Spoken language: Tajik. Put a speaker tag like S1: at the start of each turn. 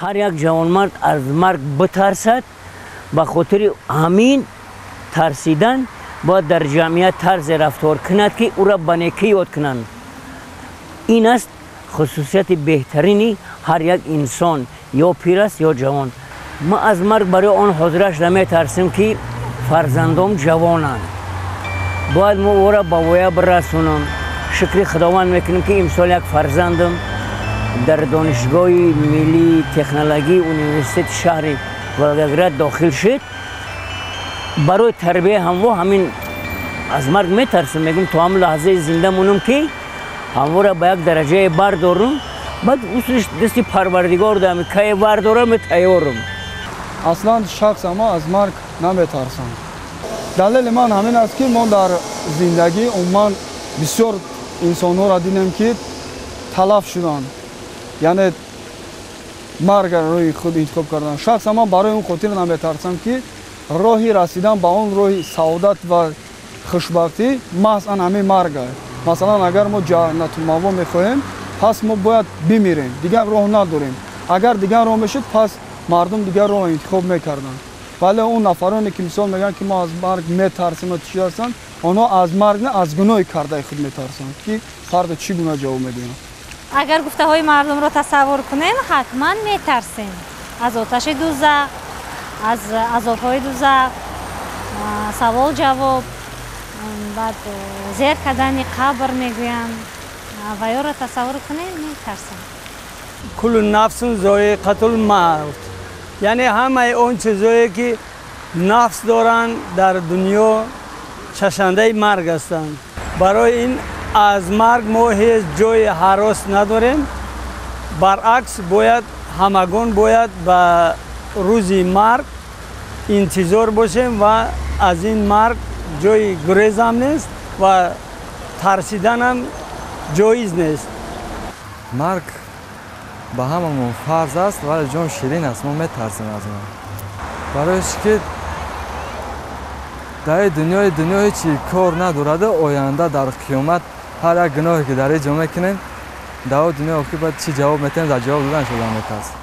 S1: Ҳар як ҷавонмард аз марг битарсад, ба хотири ҳамин тарсидан бояд дар ҷамъият тарзе рафтор кунад, ки ӯро ба некӣ ёд кунанд. Ин аст хусусияти беҳтарини ҳар як инсон, ё пир аст ё ҷавон. Ман аз марг барои он ҳозираш наметарсим, ки фарзандом ҷавонанд, бояд мо ӯро ба воя бирасонам. Шукри Худованд мекунем, ки имсол як фарзандам дар Донишгоҳи миллии технологии университети шаҳри Волгоград дохил шуд. Барои тарбияи ҳамво ҳамин аз марг метарсам. Мегӯм, то ҳам лаҳзаи зинда монам, ки ҳамвора ба як дараҷае бардорам, баъд усулиш дасти Парвардигор дам, кае бардорам, тайёрам.
S2: Аслан шахсан ма аз марг наметарсам. Далели ман ҳамин аст, ки мо дар зиндагӣ умуман бисёр инсонҳоро дидем, ки талаф шуданд, яъне марг роҳи худ интихоб карданд. Шахсан ман барои он хотир наметарсам, ки роҳи расидан ба он роҳи саодат ва хушбахтӣ маҳз ан ҳамин марг аст. Масалан, агар мо Ҷаннатулмаъво мехоҳем, пас мо бояд бимирем, дигар роҳ надорем. Агар дигар роҳ мешуд, пас мардум дигар роҳ интихоб мекарданд. Вале он нафароне, ки мисол мегӯянд, ки мо аз марг метарсем ва чӣ ҳастанд, онҳо аз марг не, аз гуноҳи кардаи худ метарсанд, ки фардо чӣ гуна ҷавоб медиҳанд.
S3: Агар гуфтаҳои мардумро тасаввур кунем, ҳатман метарсем аз оташи дузах, аз азобҳои дузах, савол ҷавоб, баъд зер кардани қабр мегӯянд ва ёро тасаввур кунем, метарсем.
S4: Куллу нафсун зоиқатул мавт, яъне ҳамаи он чизое, ки нафс доранд, дар дунё чашандаи марг ҳастанд. Барои ин аз марг мо ҳеҷ ҷои ҳарос надорем. Баръакс, бояд ҳамагон бояд ба рӯзи марг интизор бошем ва аз ин марг ҷои гурезам нест ва тарсиданам ҷоиз нест.
S5: Марг ба ҳамамон фарз аст, вале ҷон ширин аст, мо метарсем аз он, барои ки дар дунёи дунё ҳечи кор надораду оянда дар қиёмат ҳар як гуноҳе, ки дар ин ҷо мекунем, дар дунё охир бояд чӣ ҷавоб метаҳем, дар ҷавоб додан шуда метарсем.